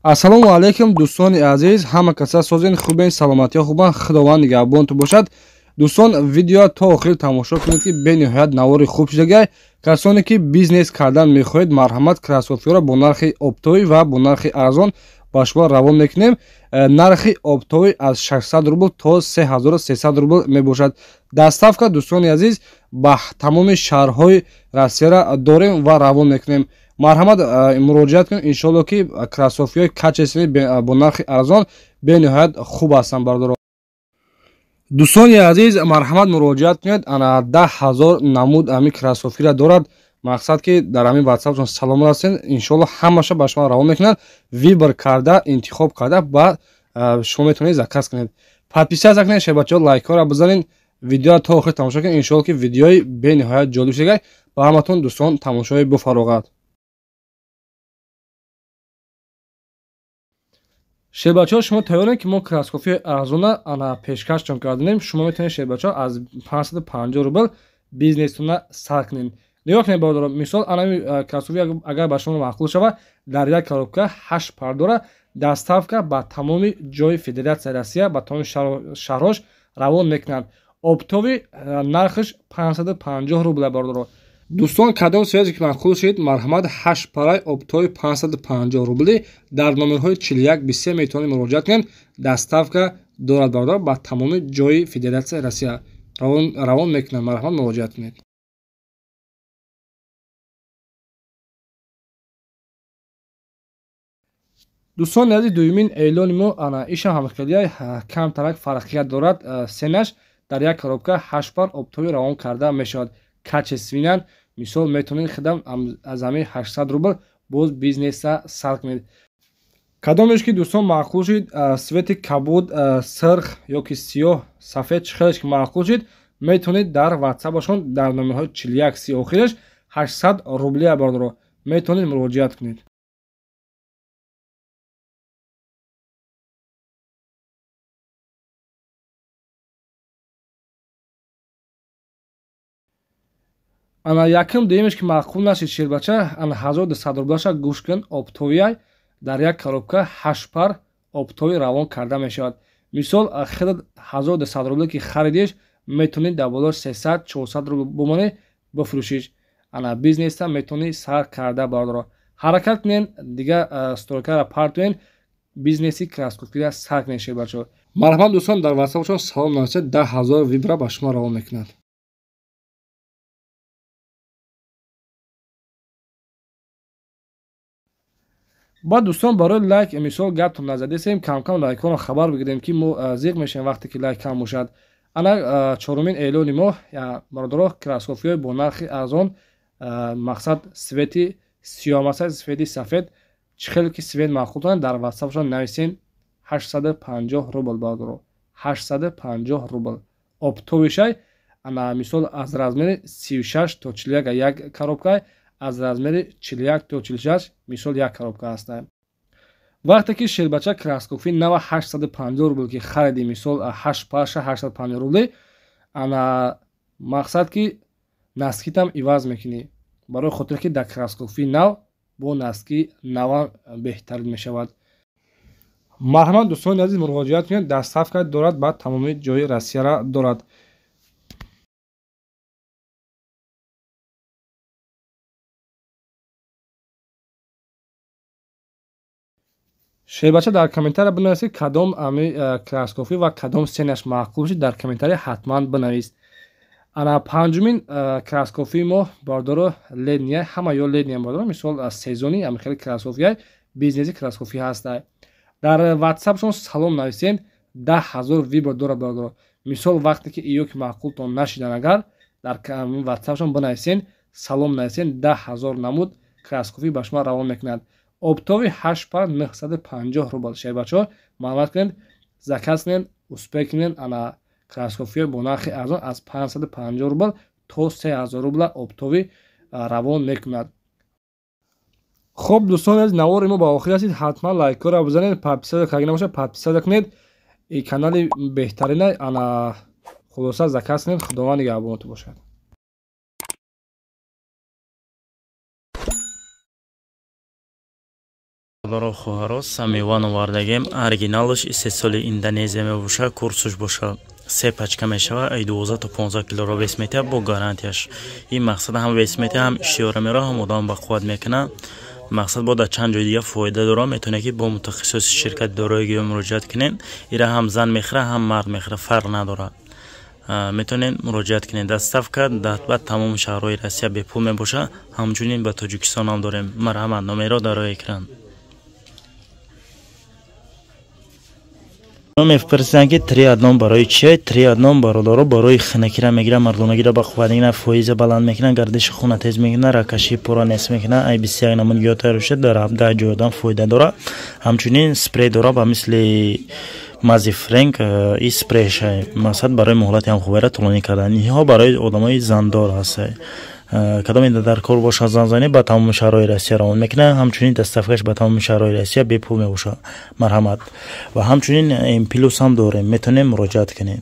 Ассалому алайкум дӯстони азиз, ҳама каса созен, хубен, саломатиё хубан, Худованд нигаҳбонту бошад. Дӯстон, видео то охир тамошо кунед, ки бениҳоят навори хуб шудагай. Касоне ки бизнес кардан мехоҳед, марҳамат, кроссовкиҳоро бо нархи оптовӣ ва бо нархи арзон ба шумо равон мекунем. Нархи оптовӣ аз 600 рубл то 3300 рубл мебошад. Доставка, дӯстони азиз, ба тамоми шаҳрҳои Россияра дорем ва равон мекунем. Марҳамат, муроҷиат кунед, иншоалло ки кроссовкиҳои качественный бо нархи арзон бениҳоят хуб ҳастанд, бародаро. Дӯстони азиз, марҳамат, муроҷиат кунед. Ана 10 000 намуд ҳамин кроссовкиро дорад. Мақсад ки дар ҳамин ватсапшон салом расен, иншоалло ҳамаша ба шумо равон мекунад. Выбор карда, интихоб карда, ба шумо метавонед заказ кунед. Подписаться кунед, шебачаҳо, лайкҳоро бизанед, видеоро то охир тамошо кунед. Иншоалло ки видеои бениҳоят ҷолиб шудагай. Ба ҳаматон, дӯстон, тамошои бофароғат. Шербачаҳо, шумо тайёрем, ки мо кроссовкиҳои арзона ана пешкашчон кардем. Шумо метавонед, шербачаҳо, аз 550 рубл бизнестона сар кунед. Нигоҳ кунед, бародаро, мисол, анами кроссовки агар ба шумо маъқул шавад, дар як коробка ҳашт пар дора. Доставка ба тамоми ҷои Федератсияи Россия, ба тамоми шаҳрҳош равон мекунанд. Оптовый нархаш 550 рубла, бародаро. Дӯстон, кадом цвете ки маъқул шуд, марҳамат, ҳашт парай оптовый 550 рубли дар номерҳои 41 23 метавонед муроҷиат кунед. Доставка дорад, бародар, ба тамоми ҷои Федератсияи Россия равон мекунанд. Марҳамат, муроҷиат кунед. Дӯстони азиз, дуюмин эълони мо ана иша ҳамхелия, камтарак фарқият дорад ценаш. Дар як коробка ҳашт пар оптовый равон карда мешавад, качественный. Мисол, метавонед хидам аз ҳамин 800 рубл боз бизнеса сар кунед. Кадомеш ки, дӯстон, маъқул шуд, цвети кабуд, сирх ё ки сиёҳ, сафед, чӣ хелеш ки маъқул шуд, метавонед дар ватсапашон дар номерҳои 41 30 охираш 800 рублия, бародаро, метавонед муроҷиат кунед. Ана якум дуюмеш ки маъқул нашид, шербача, ана 1200 рублаша гӯш кун, оптовый дар як коробка ҳашт пар оптовый равон карда мешавад. Мисол, хеле 1200 рубле ки харидиш, метавонед дар боло 300 400 рубл бумонед, бифурӯшиш. Ана бизнеса метавонӣ сар карда, бародаро. Ҳаракат кунед, дига стройкаро партоен, бизнеси кроссовкира сар кунед, шербачаҳо. Марҳамат, дӯстон, дар ватсапшон салом нависед, 10 000 выбора ба шумо равон мекунад. Баъд, дӯстон, барои лайк, мисол, гаптон назадесем, камкам лайкҳоро хабар бигирем, ки мо зиқ мешавем, вақте ки лайк кам бошад. Ана чорумин эълони мо, бародаро, кроссовкиҳои бо нархи арзон. Мақсад, цвети сиёҳ аст, цвети сафед, чӣ хеле ки цвет маъқул кунад, дар ватсапшон нависен, 850 рубл, бародаро, 850 рубл оптовый шай. Ана мисол, аз размери 36 то 41 як коробка, аз размери 41 то 46, мисол, як коробка ҳастанд. Вақте ки, шербача, кроссовки нава 850 рубл ки хариди, мисол, 8 парша 850 рубли, ана мақсад ки носкитам иваз мекунӣ, барои хотире ки дар кроссовки нав бо носки нава беҳтарин мешавад. Марҳамат, дӯстони азиз, муроҷиат кунед. Доставка дорад, ба тамоми ҷои Россияра дорад. Шербача, дар комментария бинависед, кадом ами кроссовки ва кадом ценаш маъқул бошед, дар комментария ҳатман бинавис. Ана панҷумин кроссовкии мо, бародаро, летний, ҳама ё летний, бародаро, мисол, сезонный ами хеле кроссовкия, бизнеси кроссовки ҳаста. Дар ватсапшон салом нависем, 10 000 выбор дорад, бародаро. Мисол, вақте ки иё ки маъқултон нашидан, агар дар ватсапшон бинависен, салом нависен, 10 000 намуд кроссовки ба шумо равон мекунад. Оптовый ҳашт пар 950 рубл. Шербачаҳо, маълумат кунед, заказ кунед, успеть кунед. Ана кроссовкиҳои бо нархи арзон аз 550 рубл то 3000 рубла оптовый равон мекунад. Хуб, дӯстони азиз, навори мо ба охир расид. Ҳатман лайкҳоро бизанед, подписаться карда набошад, подписаться кунед. И канали беҳтарина. Ана хулоса, заказ кунед. Худованд нигаҳбонатон бошад. Бародаро, хоҳаро, самиван овардагем. Оригиналш истеҳсоли Индонезия мебошад. Курсуш боша се пачка мешавад, ай 12 то 15 килоро вес метиҳад бо гарантияш. Ин мақсад ҳам вес метиҳад, ҳам иштиёра меро, ҳам одам ба қувват мекунад. Мақсад бо дар чанд ҷои дига фоида дорад. Метавонед, ки бо мутахассисоси ширкати дорои гиёҳ муроҷиат кунед. Ира ҳам зан мехӯрад, ҳам мард мехӯрад, фарқ надорад. Метавонед муроҷиат кунед. Доставка ба тамоми шаҳрҳои Россия бепул мебошад. Ҳамчунин ба Тоҷикистон ҳам дорем. Марҳамат, номерро дар рӯи экран. Мепурсанд, ки три одном барои чие? Три одном, бародаро, барои хунакира мегирад, мардонагира ба қувват мекунад, фоиза баланд мекунад, гардиши хуна тез мекунад, ракаши пурра нест мекунад. Ай 21 намуд гиёҳ тайёр шуда, дар 17 ҷой одам фоида дорад. Ҳамчунин спрей дорад ба мисли мази френк. И спрейша мақсад барои муҳлати ҳам хубера тӯлонӣ кардан. Инҳо барои одамои зандор ҳастанд. Кадоме дар кор бошад, занзанӣ ба тамоми шаҳрҳои Россия равон мекунад. Ҳамчунин доставкаш ба тамоми шаҳрҳои Россия бепул мебошад. Марҳамат. Ва ҳамчунин М плюс ҳам дорем, метавонем муроҷиат кунем.